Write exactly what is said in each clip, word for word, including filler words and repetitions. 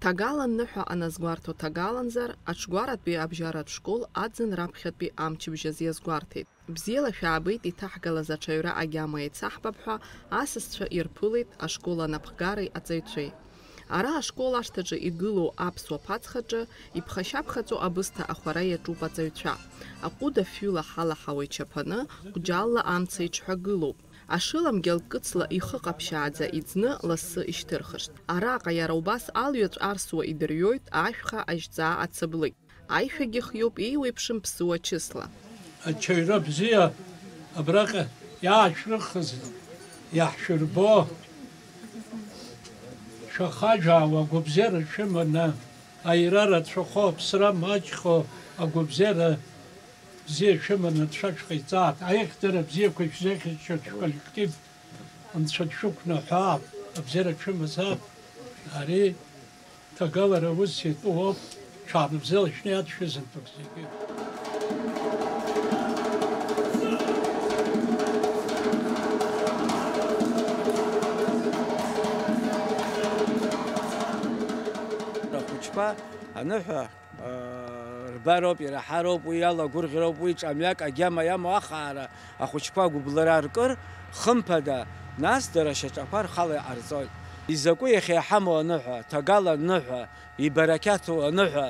Ҭагалан ныҳәа аназгәарҭо ҭагаланзар, аҽгәаратәи абжьаратә школ аӡын раԥхьатәи амчыбжь азы иазгәарҭеит. Бзиала шәаабеит, иҭаҳгалаз аҽаҩра агьама еицаҳбап ҳәа асасцәа ирԥылеит ашкол анапхгареи аҵаҩцәеи. Ара ашкол ашҭаҿы игылоу аԥсуа ԥацхаҿы иԥхашьаԥхаҵо абысҭа ахәара иаҿуп аҵаҩцәа. Аҟәыд афҩыла ҳалаҳауа ичаԥаны, ҟәџьалла амца иҽҳәагылоуп. Ашыламгьы алкыцла ихы ҟаԥшьааӡа иӡны лассы ишьҭырхышт. Араҟа иара убас алҩаҵә арсуа идырҩоит ашәха ажьҵаа ацыблыкь. Аишәагьы хиоуп еиуеиԥшым ԥсуа чысла. Ачаҩра бзиа абраҟа иаашәрыхыз, иаҳшәырбо, шәахажәаауа агәабзиара шәыманы, аира рацәахо, аԥсра маҷхо агәабзиара бзиа шәыманы Анцәа шәҟаиҵааит. Аиӷьдара бзиақәа шәзеиӷьасшьоит шәколлектив. Анцәа дшәықәнаҳәаап, абзиара дшәымазаап. Ари ҭагалара ус иатәу ауп, шәаанбзиала шәнеи, адшәа зынтәык зегьы. Ахәыҷқәа аныҳәа, аа, рбароуп, ираҳароуп, уи иалагәырӷьароуп, уи ҿамҩак агьама иамоу ахаара ахәыҷқәа агәыбылра ркыр, хымԥада, нас дара шьаҿақәа рхала иҟарҵоит. Изакәи иахьа иҳамоу аныҳәа, ҭагала аныҳәа, ибарақьаҭу аныҳәа,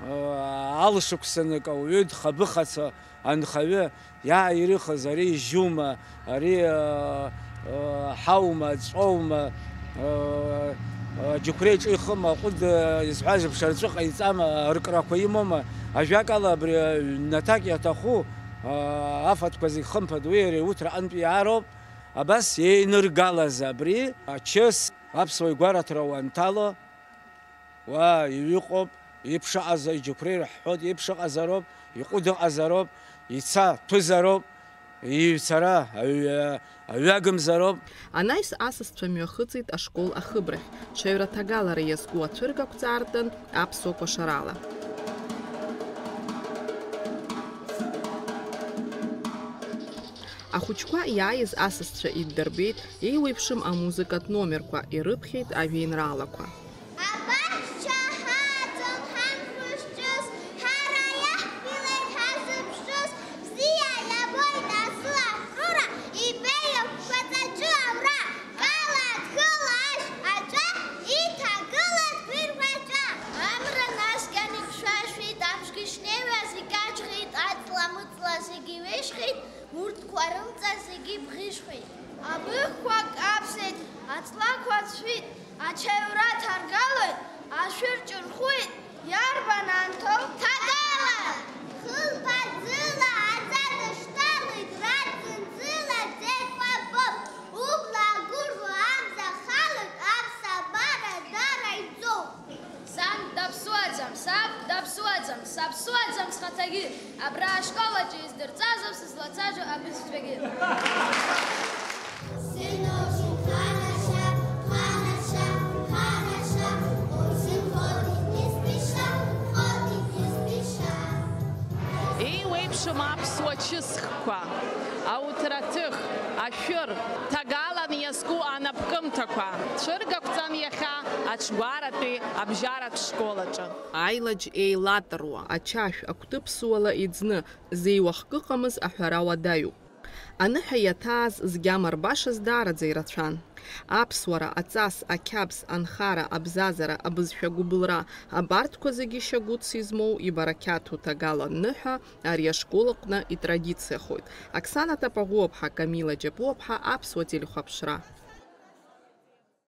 аа, алшықәсанык ауаҩы дхабыхацо анхаҩы, иааирыхыз ари жьума, ари, аа, аа, ҳаума, ҵәоума, аа, аа, џьықәреи ҿи хыма, ҟәыд, аа, изҳәаз еиԥш арҵәы ҟаиҵама, аркрақәа имоума, ажәакала, абри, аа, ҩнаҭак иаҭаху, аа, афатәқәа зегь хымԥада уи иара иуҭра аҟынтә иаароуп, абас еиныргалаз абри ачыс аԥсуа игәараҭара уанҭало, уа иҩыҟоуп, иԥшаҟаза-, иџьықәреи рҳәоит, иԥшаҟазароуп, иҟәыдыҟазароуп, ица ҭәызароуп, иҩцара аҩ-, аҩагымзароуп. Анаҩс асасцәа мҩахыҵит ашкол ахыбрахь, ҽаҩра ҭагалара иазку ацәыргақәҵа аартын аԥсуа кәашарала. Ахәыҷқәа иааиз асасцәа иддырбеит, еиуеиԥшым амузыкатә номерқәа ирыԥхьеит ажәеинраалақәа. Абаҳча ҳааӡон ҳамхәышҿыс, ҳара иаҳԥылеит ҳазыԥшыз, бзиа иабоит аӡы аҳәура, ибеиоуп шәаҵаҿы аура, кала дгылоу ашә аҿы, иҭагылаз гәырӷьаҵәа. Амра наскьан ихьшәашәеит, амшгьы шнеиуаз икаҷхеит, аҵла-мыҵла зегьы ҩежьхеит, урҭқәа рымҵа зегьы бӷьыжьхеит. Абыӷьқәа каԥсеит, аҵлақәа ӡәӡәеит, ачаҩра ҭаргалоит, ашәыр ҿырхәуеит, иарбан анҭоу? Ҭагала! Хылԥа ӡыла аӡа дышҭалоит, раӡын ӡыла ӡеқәа боуп, убла агәырӷьо амза халоит, аԥсабара дара иӡоуп. Сан даԥсуаӡам, саб даԥсуаӡам, саԥсуаӡам схаҭагьы. Абра ашкол аҿы издырҵазоуп сызлацәажәо абызшәагьы. Еиуеиԥшым аԥсуа чысхқәа, ауҭраҭых, ашәыр, ҭагалан иазку анапкымҭақәа цәыргақәҵан иахьа аҽгәаратәи абжьаратә школ аҿы. Аилаџь еилатыруа, ачашә агәҭыԥсуала иӡны, зеиуахк ыҟамыз аҳәара уадаҩуп. Аныҳәа иаҭааз згьама рбашаз даараӡа ирацәан. Аԥсуара, аҵас, ақьабз, анхара, абзазара, абызшәа гәыбылра, абарҭқәа зегьы шьагәыҭс измоу ибарақьаҭу ҭагалан ныҳәа ари ашкол аҟны итрадициахоит. Оксана Тапаӷәыаԥҳа, Камила Џьапуаԥҳа, Аԥсуа телехәаԥшра.